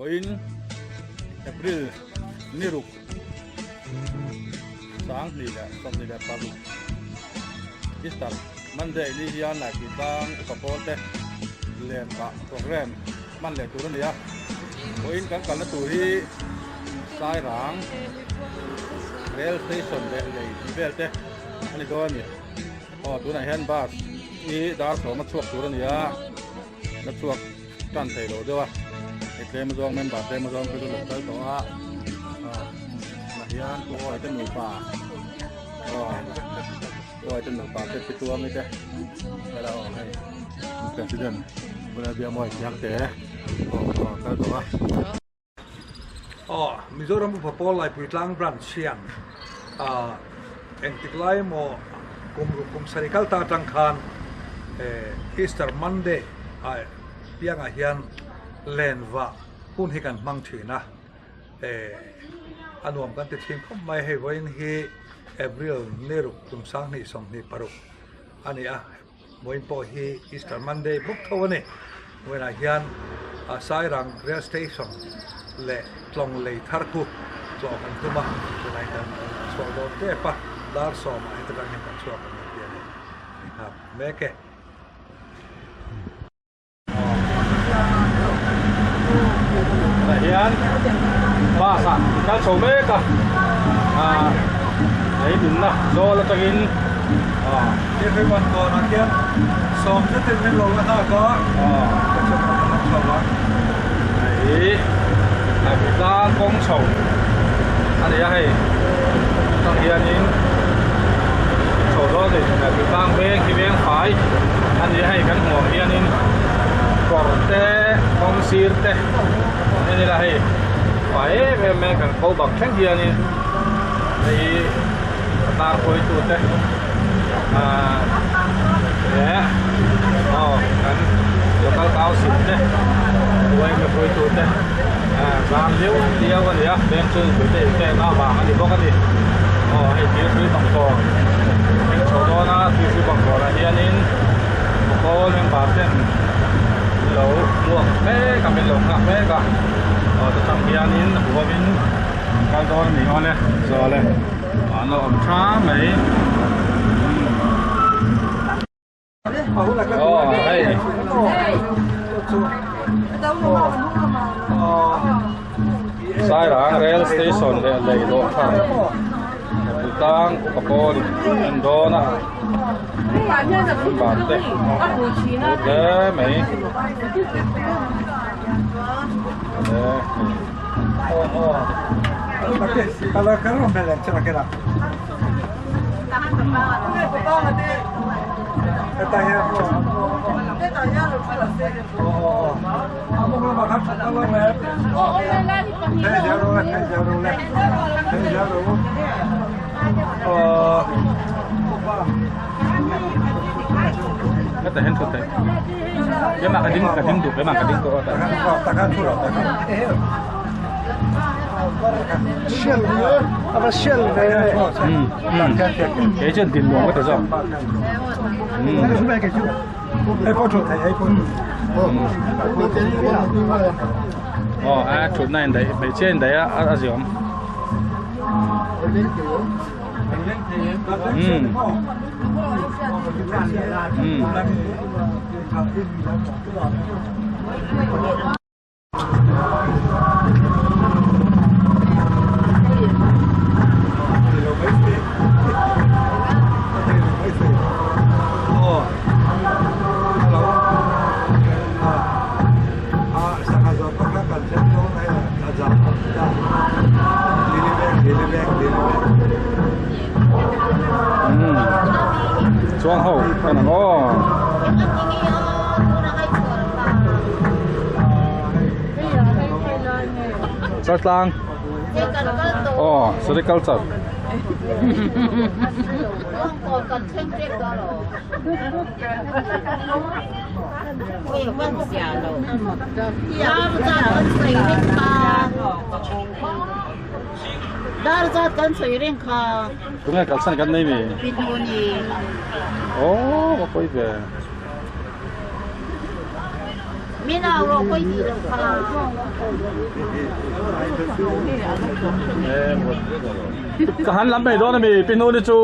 Vawiin April ni ruk 2026 Easter Monday ni hian Laipui tlang upa pawl te len pah program hman leh tur a ni a. Vawiin kan kalna tur hi Sairang Rail Station leh lei tih vel te a ni dawn a ni. Aw tunah hian bus hi dar sawma chhuak tur a ni a, la chhuak tan thei lo deuh a, hei tlem azawng member tlem azawng chu lo kal tawh a, aw tunah hian Pu Awi te nupa aw Pu Awi te nupa te Pi Tuangi te kal a aw hei President Pu Lalbiakmawia Khiangte aw aw kal tawh a. Aw, Mizoram Upa Pawl Laipui Tlang Branch hian engtik lai emaw kum ruk kum sarih kal ta atang khan Easter Monday ah piangah hian lenva hun hi kan hmang thin a, a nuam kan ti thin khawp mai. Hei vawiin hi April ni ruk kum 2026 a ni a. Vawiin pawh hi Easter Monday bawk tho a ni. Vawiinah hian Sairang Rail Station leh Tlawng lei thar khu tlawh kan tum a, tunah hian kan chhuak dawn tep a, dar sawmah heti tang hian kan chhuak ang tih a ni. Nghak mek e. Tah hian bus ah kal chho mek a ah lei dinna zawl atangin ah Everyone kawnah khian sawm zetin min lo la nghak a ah hei hi tlang kawng chho a ni a hei atang hianin chho dawn a ni tlang veng hi veng fai a ni a hei kan hmuh ang hianin kawr te kawng sir te en ila hei fai em em mai kan ko bang thleng hianin hei hi tar kawitu te ah leh aw kan local council te yma hruaitu te ah zan liau liau a ni a veng chu mipui te inpekna avang a ni bawk a ni aw hei thir hrui bangkawr thleng chho dawn a thir hrui bangkawrah hianin pawl member ten min lo hmuak mek a min lo nghak mek a aw chutah hianin a huhovin an kal dawn a ni awle zawle an lo awm tha mai aw hei Sairang rail station leh lei dawh thar tlang upa pawl in an dawn a ban te hle mai Heta hian thut theih keimah ka ding ka ding duh keimah ka ding tawh a kei chuan din nuam ka ti zawk aw a thutna in daih hmeichhia in daih a a ziawm. Chuang ho kan ang aw. Chaltlang. Aw, sericulture. Tunge kalsan kan nei mi? Oh, a pawi ve. Ka han lam mai dawn ami pi nu ni chu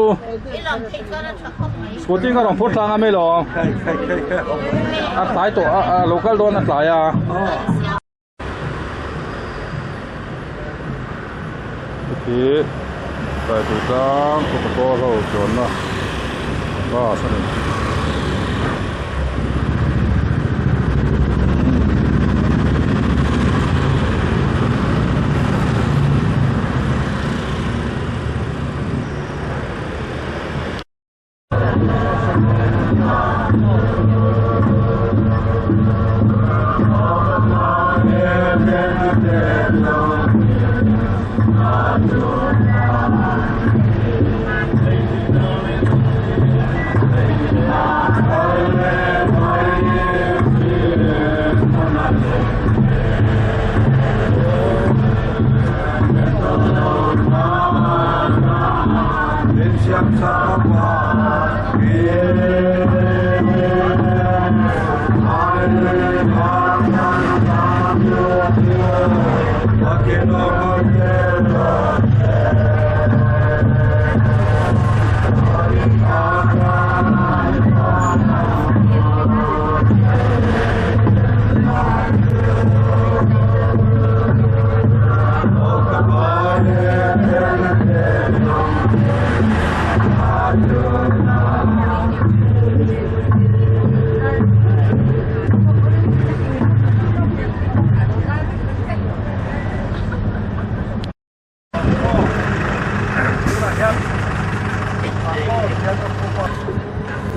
scooty ka rawn phur tlang ami lo a tlai tawh a lo kal dawn a tlai a. Khi Taitu tlang kawkawkaw ho chuanna bus a ni.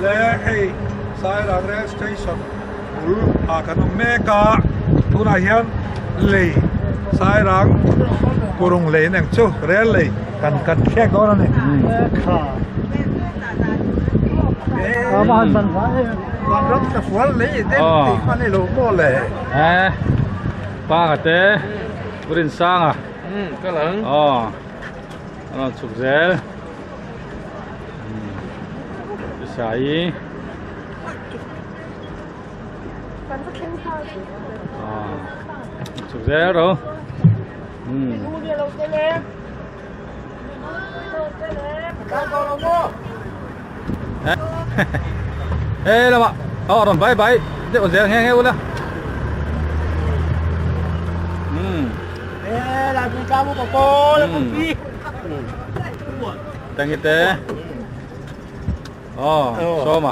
Le hei Sairang rail station bul ah kan awm mek a tunah hian lei Sairang kurung lei an eng chu rail lei kan kan thlek dawn a ni. Pa te Rinsanga aw a rawn chhuk zel Sai chhuk zel ro Ê đâu ạ? Ờ rồi bye bye. Để còn nghe nghe ula. Ừ. Ê là vì cao của cô là công ty. Tăng y tế. Ờ, số mà.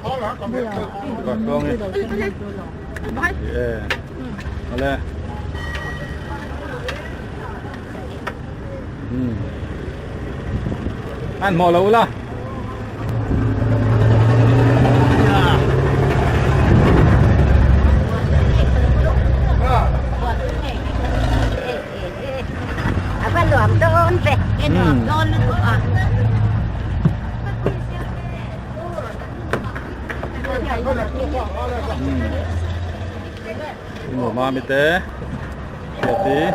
Còn không đi. Ê. Ole. Ăn mò lâu la. A va nuam dawn ve. E nuam dawn lutuk a. Mami te. Hriati.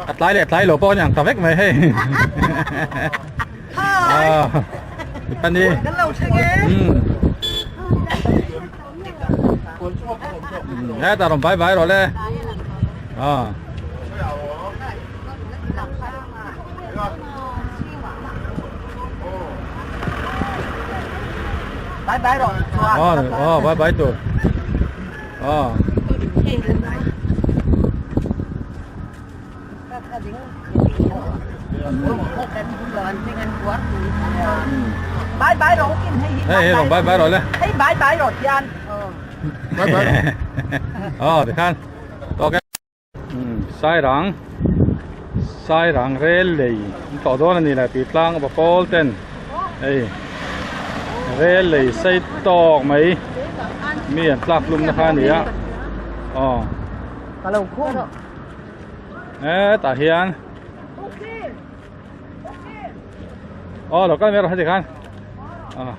A tlai leh tlai lo pawh a ni ang ta vek mai hei. Pani. Hetah rawn bai bai rawh le. Bye bye rồi. Ờ, ờ, bye bye tụi. Ờ. Bye bye rồi. Hey, hey, bye bye rồi le. Hey, bye bye rồi chị anh. Bye bye. Ờ, thì khan. Ok. Sairang Sairang rel lei an tawh dawn a ni le tui tlang a pawl ten hei rel lei sei tawk mai mi an tlak hlum na kha a ni a aw hetah hian aw lo kal mai rawh heti khan aw.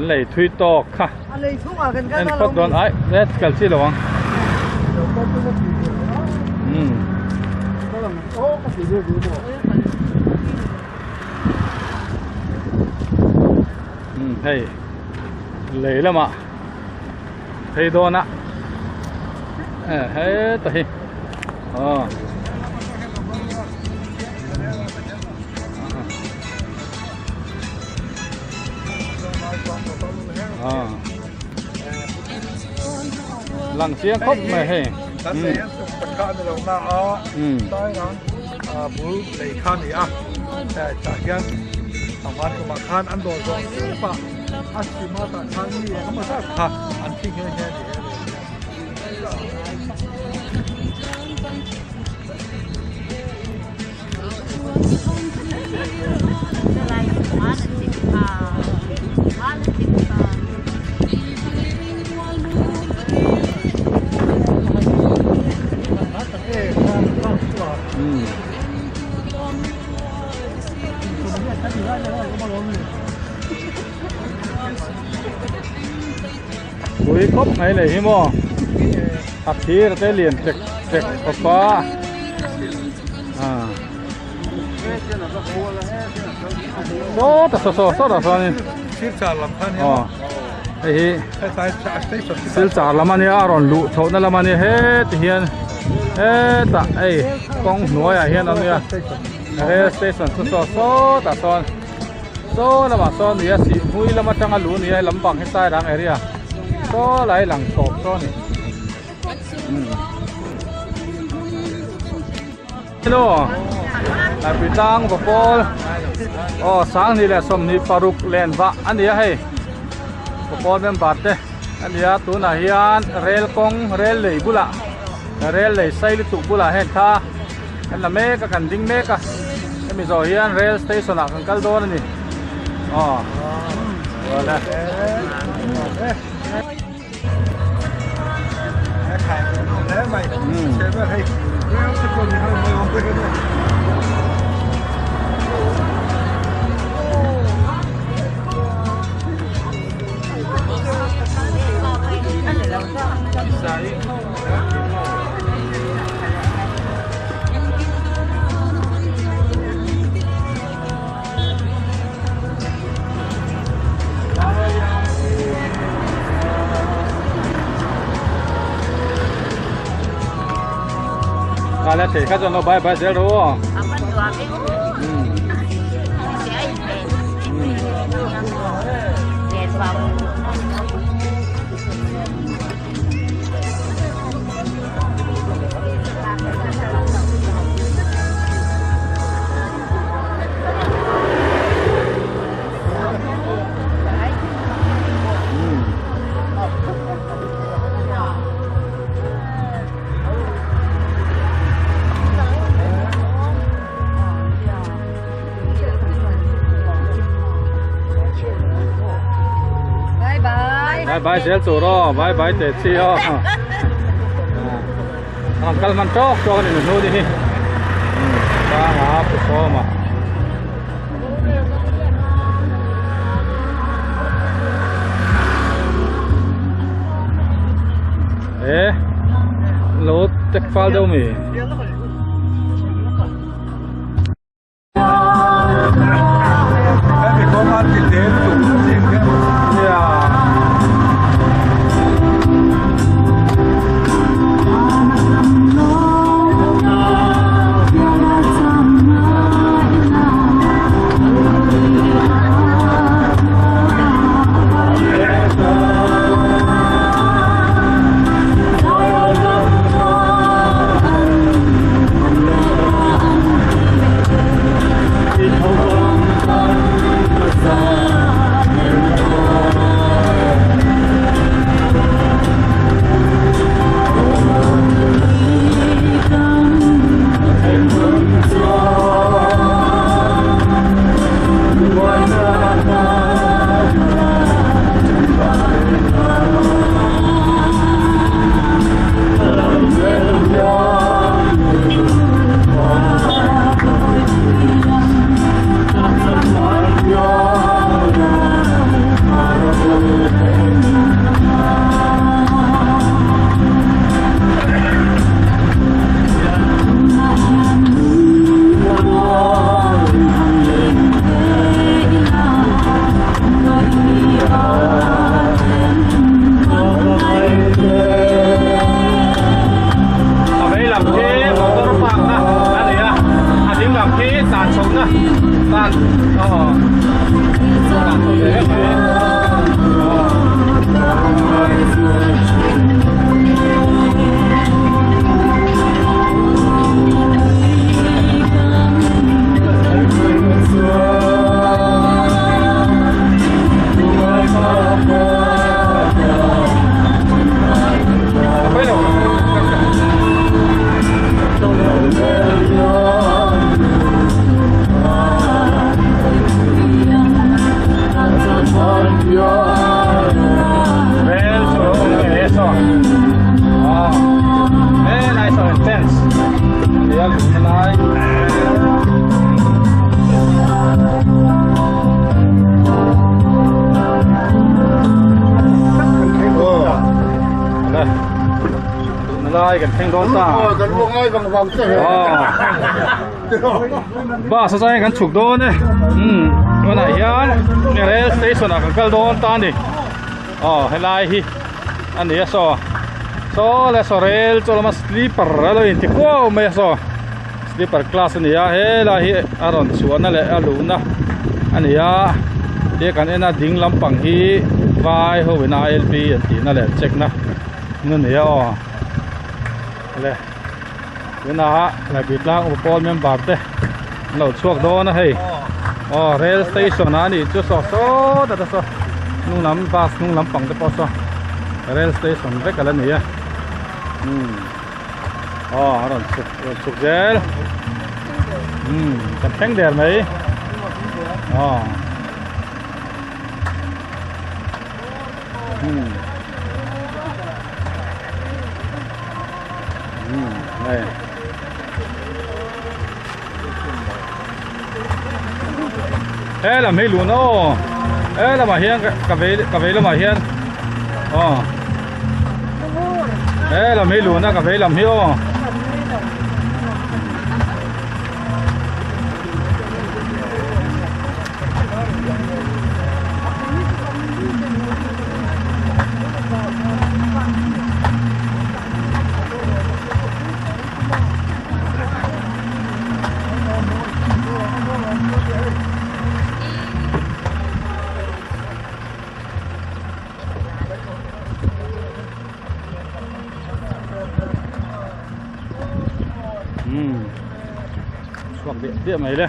Lei thui tawk kha. En phawt dawn ai let kal chi lo ang. Um. Um hei lei lamah phei dawn a heta hi aw. Lang chiang khawp mai hei. Kan lei hian tuk pakhat a ni lo na a, Sairang bul lei kha a ni a, tah hian Amar tumah khan an dawr zawh tep a, a chhim a tah khan mi eng emaw zat kha an thi nghe nghe a ni he lei hian. Pui khawp mai leh hi maw a thir te lian tek tek khawp a. Sawta saw saw sawtah chuanin Silchar lam kha ania maw? Hei hi Silchar lam ania a rawn luh chhohna lam ania heti hian hetah hei kawng hnuaiah hian a nia rail station chu saw sawtah sawn saw lamah sawn nia Sihhmui lam atanga luh ania he lampang hi Sairang area saw lai lang tawp saw a ni. Hello Laipui tlang va pawl aw sanghnih leh sawmhnih paruk len vah a ni a hei va pawl member te a ni a tunah hian rel kawng rel lei bulah rel lei sei lutuk bulah heng kha kan la mek a kan ding mek a hemi zawh hian rel station ah kan kal dawn a ni aw chuan e. Kala thei kha chuan lo bai bai zel ro aw. Bye bye zel tur aw bye bye teh chi aw An kal hman tawk tawk a ni hnu ni hi Sanga Pu Sawma. E lo tek fal deuh mi. a luhna lai. Luhna lai kan thleng dawn ta. Kan ruang ngai vang vang che. Bus atangin kan chhuk dawn e. Umm tunah hian rail station ah kan kal dawn ta a ni. Aw helai hi a ni a saw. Saw le saw rail chu lama sleeper a lo inti kuau mai a saw. Sleeper class a ni a helai hi a rawn chhuahna leh a luhna a ni a. Tia kan en a ding lampang hi vai ho in ILP an tihna leh an check na a ni a aw. Le. Tunah Laipui tlang upa pawl member te an lo chhuak dawn a hei aw rail station ah a nih chu saw saw ta te saw hnung lam bus hnung lam pang te pawh saw rail station vek a la ni a umm aw a rawn chhuk rawn chhuk zel umm kan thleng der mai aw umm. Đây. He lam hi lun aw he lamah hian ka vei ka vei lamah hian aw he lam hi lun a ka vei lam hi aw. Umm chhuak diah diah mai le.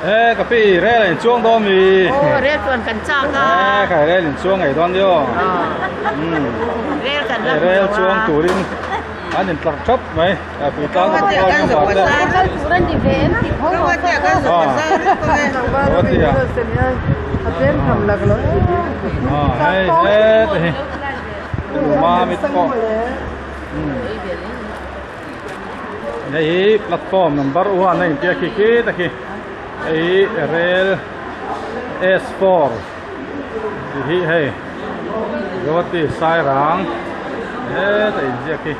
Ê ka pi rel in chuang dawn mi. Aw rel chuan kan chak a. Ê khai rel in chuang ngei dawn dio. Rel kan la Rel chuang turin an in tlar thap mai. A pui tlang ka pawl ka ba te. Kal tur an ni ve em ti tho. Có tia. Ờ hei he te hi. Ma mit pawh. Hei hi platform number one a intia khi khi ta khi hei hi rail S four tih hi hei Guwahati Sairang heta inziak hi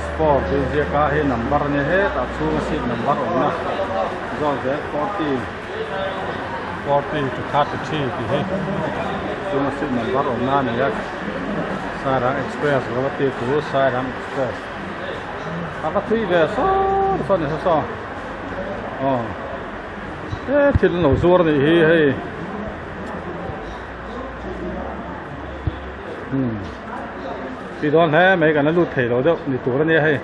S four tih inziak a hei number a nia hetah chhunga seat number awmna zawk zel 40 40 to 33 tih hi chhunga seat number awmna a ni a Sairang express Guwahati to Sairang express. A va thui ve saw saw ni saw saw aw he thil an lo zuar a nih hi hei umm tih dawn hle mai kan la lut thei lo deuh ni tur a nia hei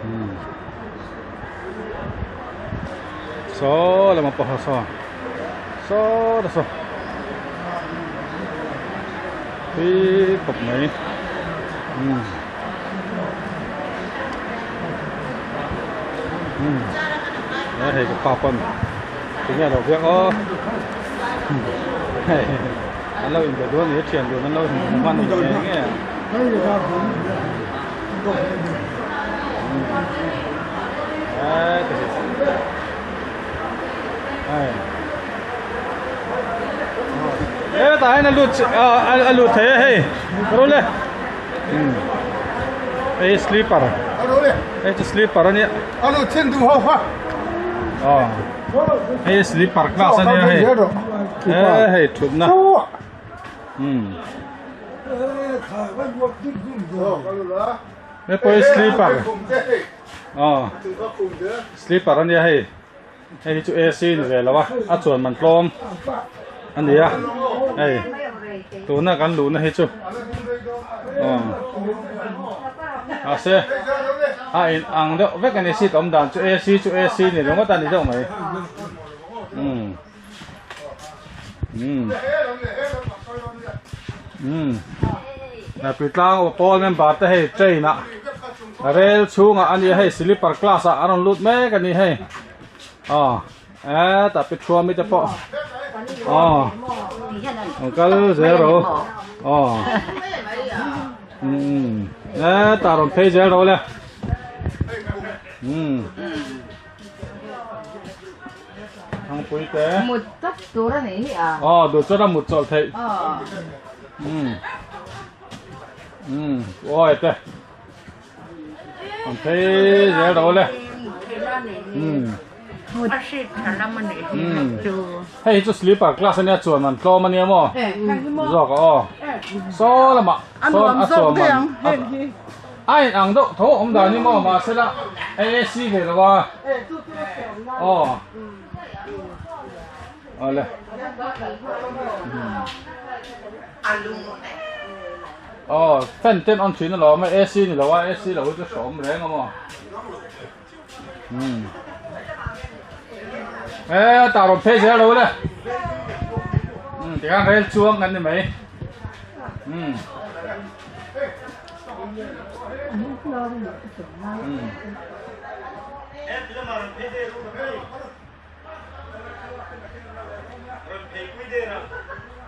umm saw lamah pawh saw saw saw. Tui khawp mai umm umm he hei ka pa pawn tinge alo biak aw hei an lo inbe dawn a ni thian dun an lo inbe hman a ni nghe nghe a hei. Hetah hian a lut a lut thei a hei ro le hei sleeper hei chu sleeper a nia aw hei sleeper class a nia hei he hei thutna hei pawh hi sleeper aw sleeper a nia hei. Hei hi chu AC ni ve lo a, a chuan man tlawm. a ni a hei tuna kan luhna hi chu aw mahse a in ang deuh vek a ni seat awm dan chu ac chu ac ni ringawt a ni deuh mai umm umm umm Tlang pawl member te hei train ah rel chhungah a ni a hei sleeper class ah a rawn lut mek a ni hei aw hetah pi thuami te pawh aw an kal zel ro aw umm hetah rawn phei zel ro le umm thangpui te mut tawp tur a nih hi a aw duh chuan a mut chawlh theih umm umm awi te An phei zel ro le. Umm. Umm. Hei hi chu sleeper class ania chuan an tlawm ania maw? Zawk a aw. Saw lamah sawn a chuan man a in ang deuh tho awm dan hi maw mahsela AC ve lo a. Aw. Awle. Aw fan ten on thin alawm a AC ni lo a AC lo hi chu hrawm reng a maw umm e tah rawn phei zel lo le umm tikhan rel chuang kan ni mai umm umm.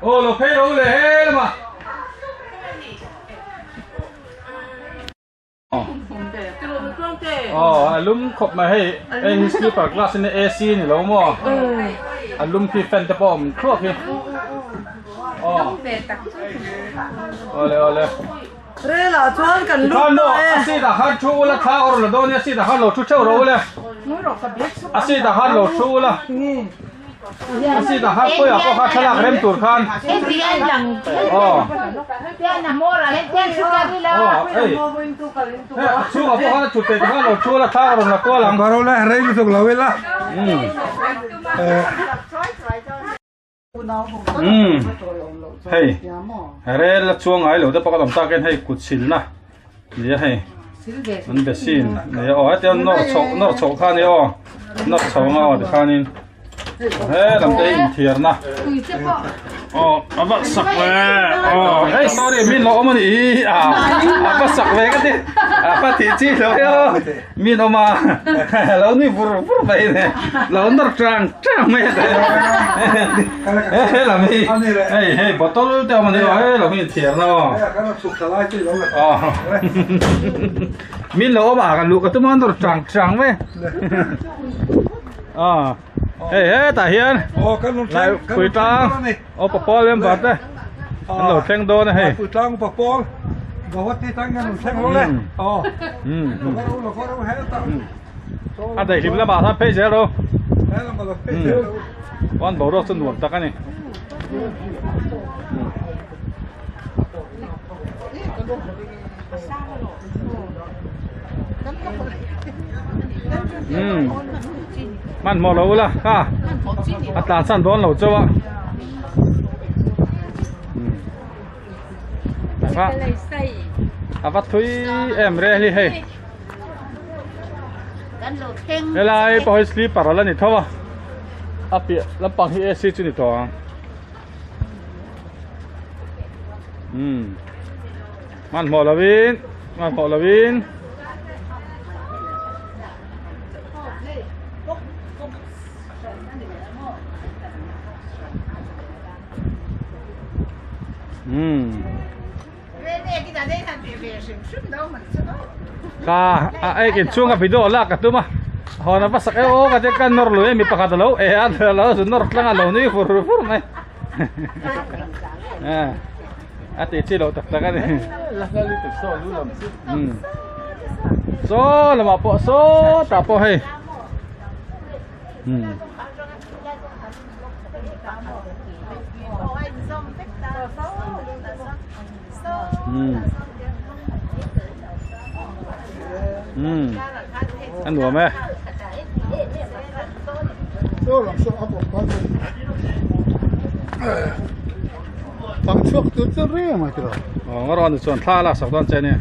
Aw lo phei ro le he lama. Aw a lum khawp mai hei hei hi sleeper class in AC ni lo maw a lum khi fan te pawh a awm thluak hi aw awle awle. Rel ah chuan kan lut ta e. A seat ah khan thu ula thla awrh la dawn nia seat ah khan lo thu theuh rawh ule. A seat ah khan lo thu ula. A seat ah khan khawiah pawh khan thlalak rem tur khan. Aw. Aw hei. Hei a chhungah pawh khan a thut theih tur khan lo thu ula thla awrh la kual ang. Kawr ula rei lutuk lo ila. Umm hei rel a chuang ngai lo te pakhat awm tak hian hei kut silna nia hei an basin nia aw hetiang nawr chhoh nawr chhoh kha ania aw nawr chho anga aw tikhanin he lam te hi inthiarna aw a va sak ve aw hei sorry min lo awm a nih hi a a va sak ve ka ti a va tih chi lo e aw. Min awm a, lo nui vur vur mai ne, lo nawr tang tang mai a he lam hi, hei hei bottle te awm a ni aw, he lam hi inthiar na aw. Min lo awm a kan luh ka tum a nawr tang tang mai. Hei hetah hian Puitlang Upa Pawl member te an lo thleng dawn a hei. Puitlang Upa Pawl Guwahati tang hian an thleng lo le. A daihlim lamah khan phei zel ro. Chuan boruak chu nuam tak a ni. Umm hmanhmawh lo ula kha a tlan san dawn lo chauh a umm a va thui em rel hi hei helai pawh hi sleeper ala ni tho a a piah lampang hi AC chu ni tawh ang. Umm hmanhmawh lovin hmanhmawh lovin umm Ka a ek inchhung a video lak ka tum a hawn a va sak e aw ka tia ka nawr lui a mi pakhat a lo e a lo zu nawr tlang a lo nui fur fur mai a tih chi loh tak tak a ni saw lamah pawh sawtah pawh hei umm. Umm a nuam e. Pang chhuak tur chu reng mai tiraw. Aw ngaw rawn chuan thla a laksak dawn che a ni.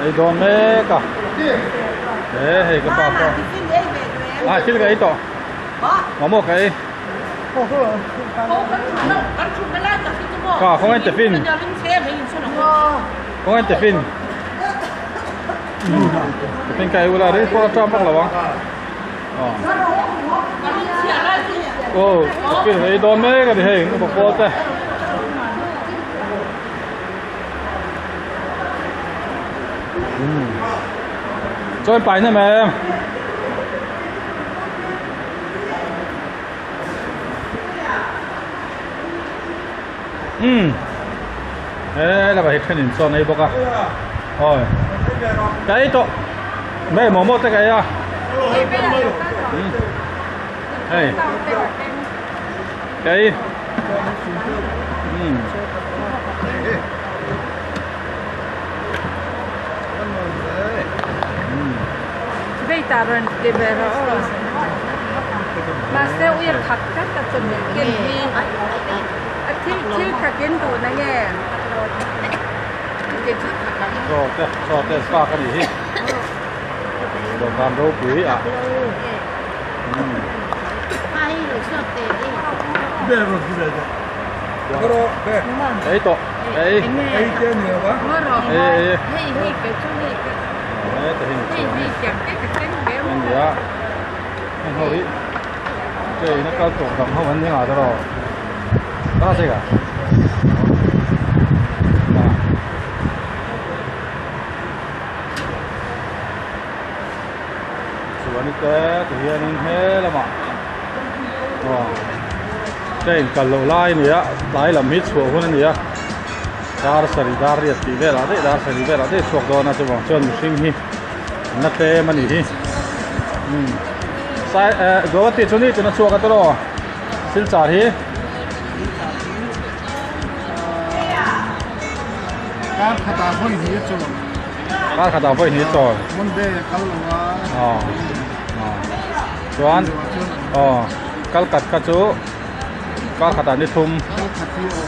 Ei dawn mek a he hei ka pa pawh a thil ka ei tawh momo ka ei ka khawngaih tiffin khawngaih tiffin tiffin ka ei ula ril pawh a ṭam vak lo ang. Aw tiffin ei dawn mek a ni hei upa pawl te. Chuan pai na mem. He lamah hi thenin chuan ei bawk a awi ka ei tawh mai momo te ka ei a hei ka ei Chaw te chaw te spark a nih hi dawhkan ropui ah ei tawh ei ei ei nia heng ho hi train a kal tawh dang ho an ni ngah tawh a a chuan te tihianin he lamah aw train kal loh lai a ni a tlai lam hi chhuah hun a ni a dar sarih dar riat tih velah daih dar sarih velah daih a chhuak dawn a chuvang chuan mihring hi an la tlem a nih hi umm sai eh Guwahati chu ni tuna chhuak a tawh Silchar hi Kar khatah vawi hnih a chawl. Kar khatah vawi hnih a chawl. Monday a kal lo a. Aw. Chuan aw kal khat kha chu kar khatah ni thum. Kal khat hi aw.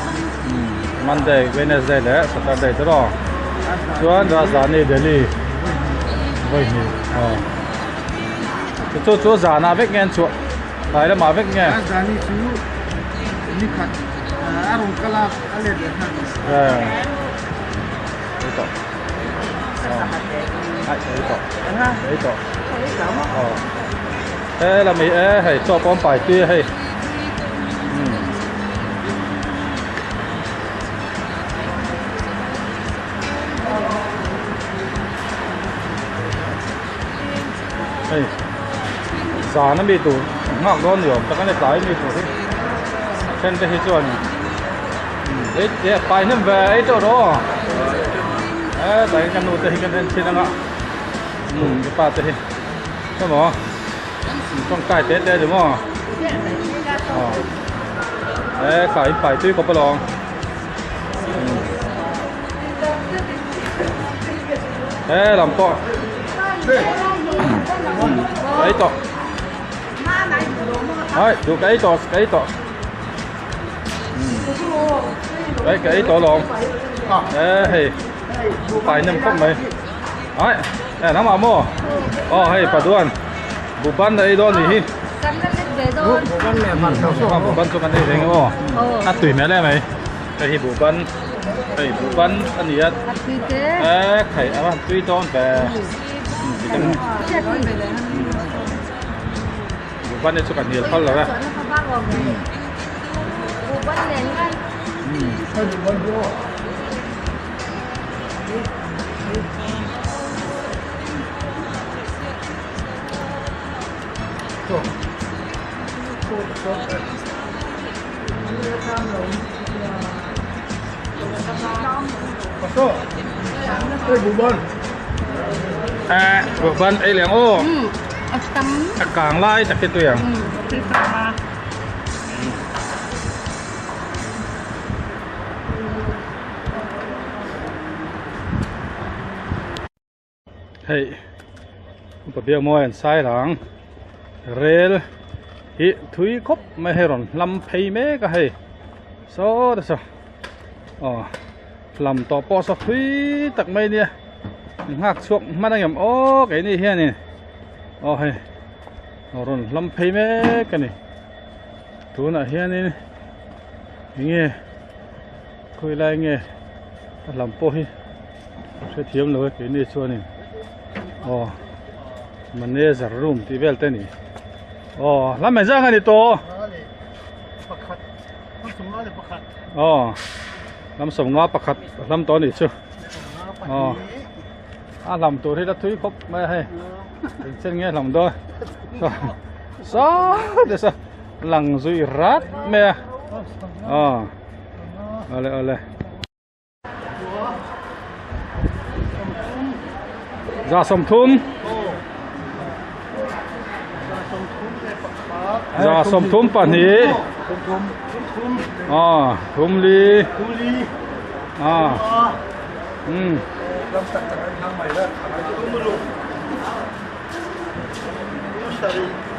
Monday, Wednesday leh Saturday te rawh. Chuan Rajdhani Delhi vawi hnih. Aw. Chu chu zanah vek nge an chhuah. Tlai lamah vek nge? Rajdhani chu nikhat a rawn kal a, a let leh nghal. Ei tawh. Ai, ei tawh. Ei tawh. Aw. He lam hi e hei chaw pawm pai tui a hei. Hei zan a mi tur nghak dawn ni awm tak a ni tlai mi tur hi a then te hi chuan ei te pai hnem ve ei tawh rawh aw e tlai ka nu te hi kan en thin anga um ka pa te hi emaw tawngtai te te ni maw aw e khai pai tui kawp alawm He lam pawh ka ei tawh ai duh ka ei tawh ka ei tawh ei ka ei tawh alawm e hei pai nem khawp mai ai e nangmah maw aw hei paduan buhban a ei dawn nih hi buhban chu kan ei ve nge aw a tui hmel em mai. Hei hi buhban hei buhban a ni a e khai a han tui dawn ve buhban hi chu ka hnial phal lo e Buhban ei leh ang aw a kang lai tak hi tui ang Hei upa biak mawi an sai rang rel hi thui khawp mai hei rawn hlam phei mek a hei saw te saw aw hlam tawh pawh saw thui tak mai nia nghak chhuak hman ang em aw keini hianin aw hei rawn hlam phei mek a ni tunah hianin enge khawi lai nge a hlam pawh hi hrethiam lo e keini chuanin aw manager room tih vel te a ni aw hlam mai zang a ni tawh aw lam sawmnga pakhat a hlam tawh a nih chu aw a hlam tur hi la thui khawp mai a hei engchen nge hlam dawn saw te saw lang zui rat mai a aw awle awle. Za sawmthum za sawmthum pahnih aw thum li aw um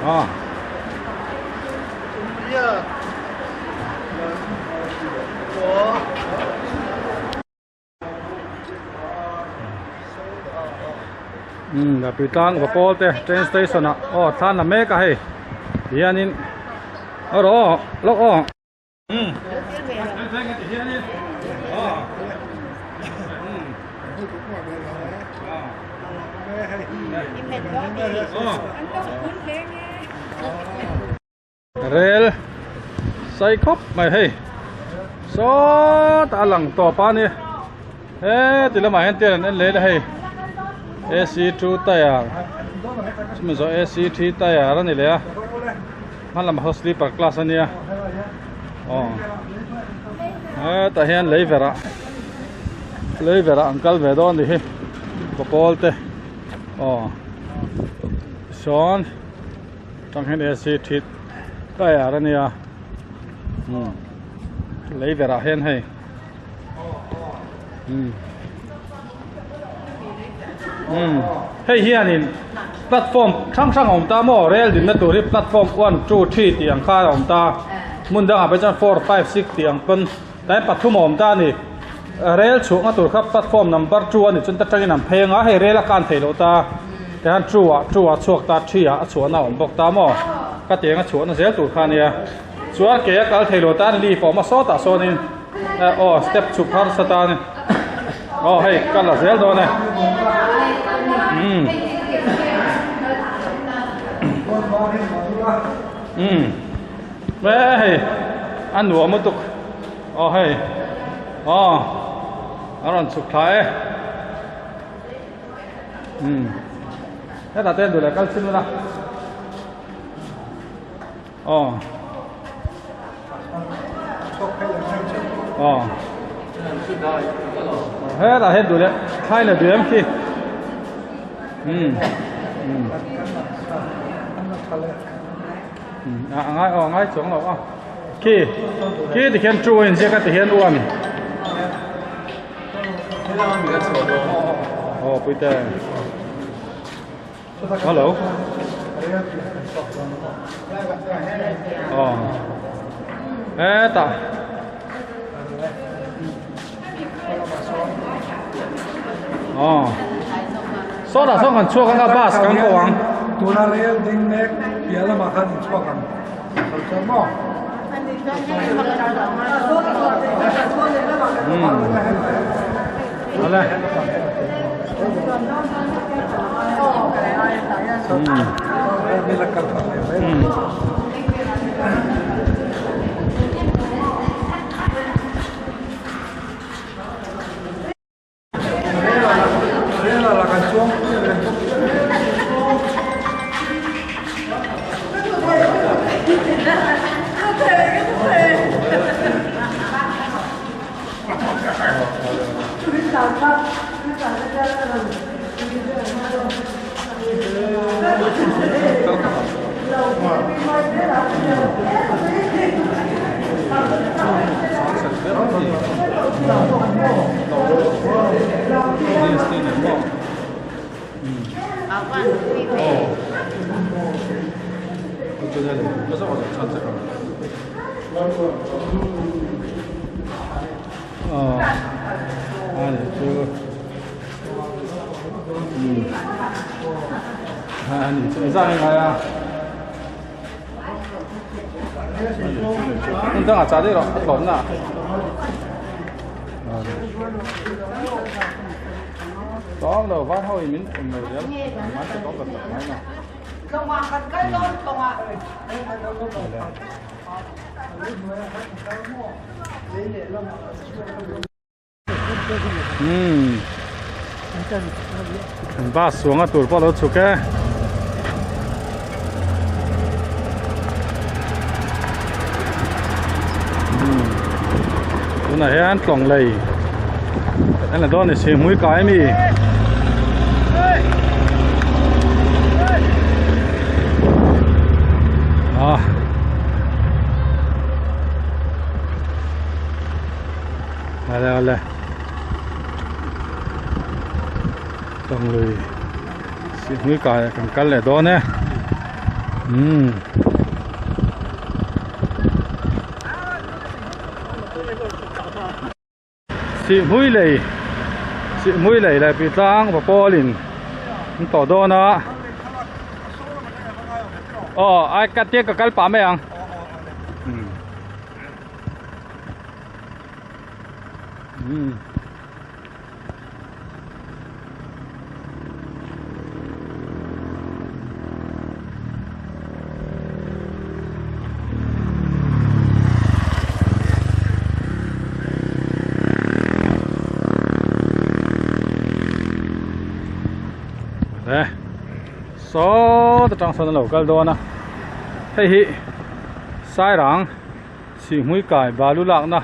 aw Umm la tui tlang va pawl te train station ah aw thlan la mek a hei hianin aw rawh aw lawk aw umm Rel sai khawp mai hei sawtah a lang tawp a ni heti lamah hian tel an en leh la hei AC two tyre chumi zawh AC three tyre a ni leh a hma lamah saw sleeper class a nia aw hetah hian lei verah lei verah an kal ve dawn a ni hi pawl te aw sawn. Tang hian AC thit tyre a nia umm lei berah hian hei umm umm hei hianin platform hrang hrang a awm ta maw rail dinna tur hi platform 1 2 3 tih ang kha a awm ta hmun dangah phei chuan 4 5 6 tih ang pawn tlai pathum a awm ta a ni rail chhuahna tur kha platform number 2 a ni chuan ta tangin an phei anga hei rail a kan theih loh ta. Tihian two ah two a chhuak ta three ah a chhuahna a awm bawk ta maw ka tiang a chhuahna zel tur kha ania chuan ke a kal thei lo tan leaf a awm a sawtah sawnin aw step chhuk harsa tan aw hei kal la zel dawn e umm umm hei a nuam lutuk aw hei aw a rawn chhuk thla e. Um hetah te duh leh kal chin ula aw aw hetah hian duh leh thlai la duh em khi um um a ngai aw ngai chuang lo a khi khi tikhian two a inziak a tihian one. Aw puite hello aw hetah aw sawtah sawn kan chhuak anga bus kan ko ang tuna rel ding mek piah lamah khan in chhuak ang 哦，就这里，不是我穿这个。哦，啊，你这个，啊，你这上来啊。你等下炸的了，乱啦。Đó là vát thôi mình người đó mát có cần tập máy nào. Ba xuống á tuổi bao lâu chụp cái. Cái này ăn trồng lầy. Anh là đó này xem mũi cái mi. À. Đây đây. Trồng lầy. Xem mũi cái cần cắt lại đó nè. Chị mũi lầy lại bị tang và po liền tỏ đo nó. Ờ, ai cắt tiếc cái cắt bám mày ăn. Số trong sân lẩu cal đó nè, thế hi sai rằng chỉ mũi cải và lũ lạc nè,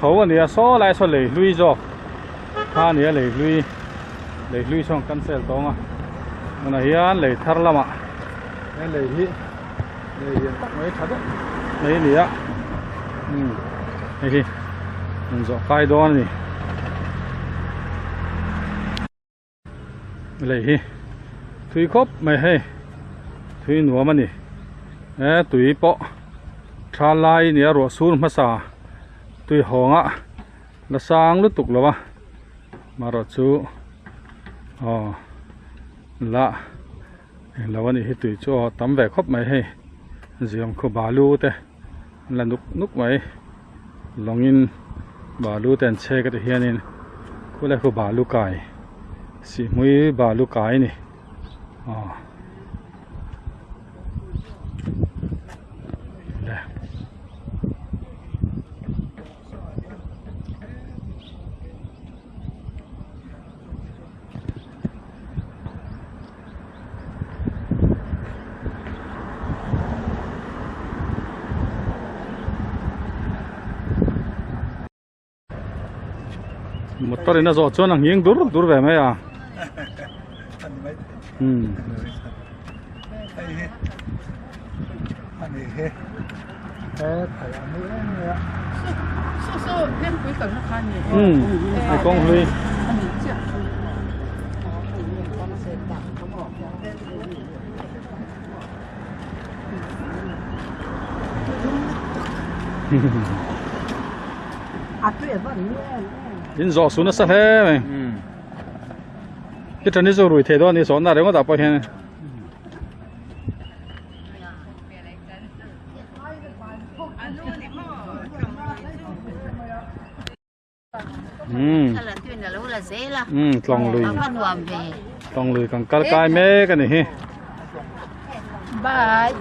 thấu anh số lại số lấy lui rồi, ha nè lấy lui xong cancel to mà, mà hiện lấy thar lắm ạ, lấy hi lấy hiện tắc mấy thật đấy, lấy nè, đây hi, mình dọn cái đó này, lấy hi. Tùy khốp mày hay tùy nua mà nè, tùy bỏ cha lai nè ruột xuống mà sa tùy hồng á là sang lúc tục rồi mà ruột chú là là vấn đề tùy cho tắm về khốp mày hay riêng khu bà lu thế là nút nút mày lòng in bà lu tên xe cái hiện in khu lại khu bà lu cài xì mũi bà lu cài này. Đây. Một tuần nó rõ cho nàng nghiêng đur đur về mấy à? Con Huy. In rõ xuống nó sát hết mày. Cái trần đi rồi thế đó, đi xuống nào đấy có tập bao nhiêu? Lòng lùi, lòng lùi càng cắt cái mê cái này. Bye.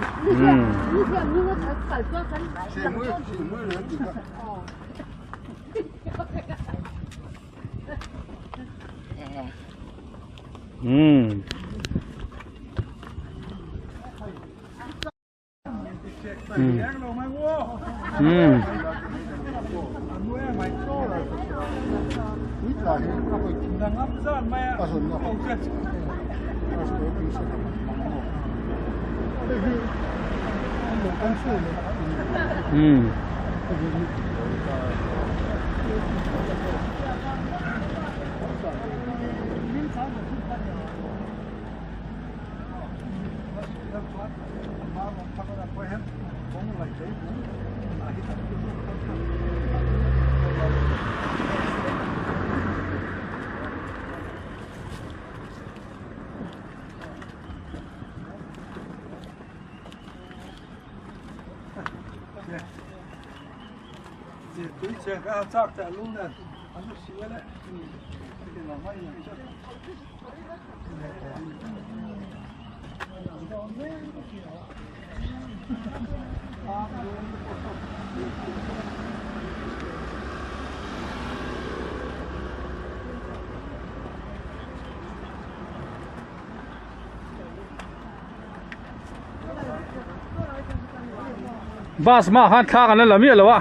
Bus hmaah khan thla kan la la miah lo a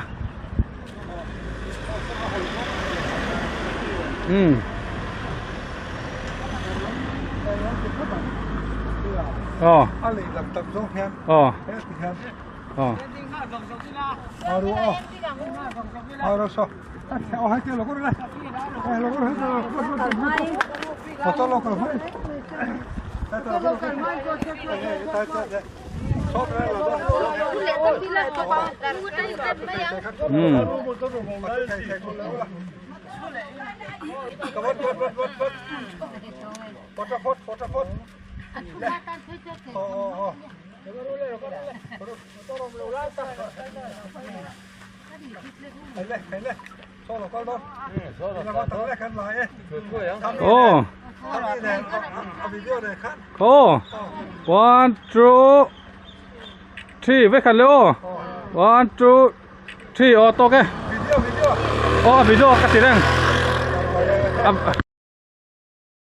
umm aw aw aw Aw aw one two three vek khat le aw one two three aw tawk e aw a video ka ti reng.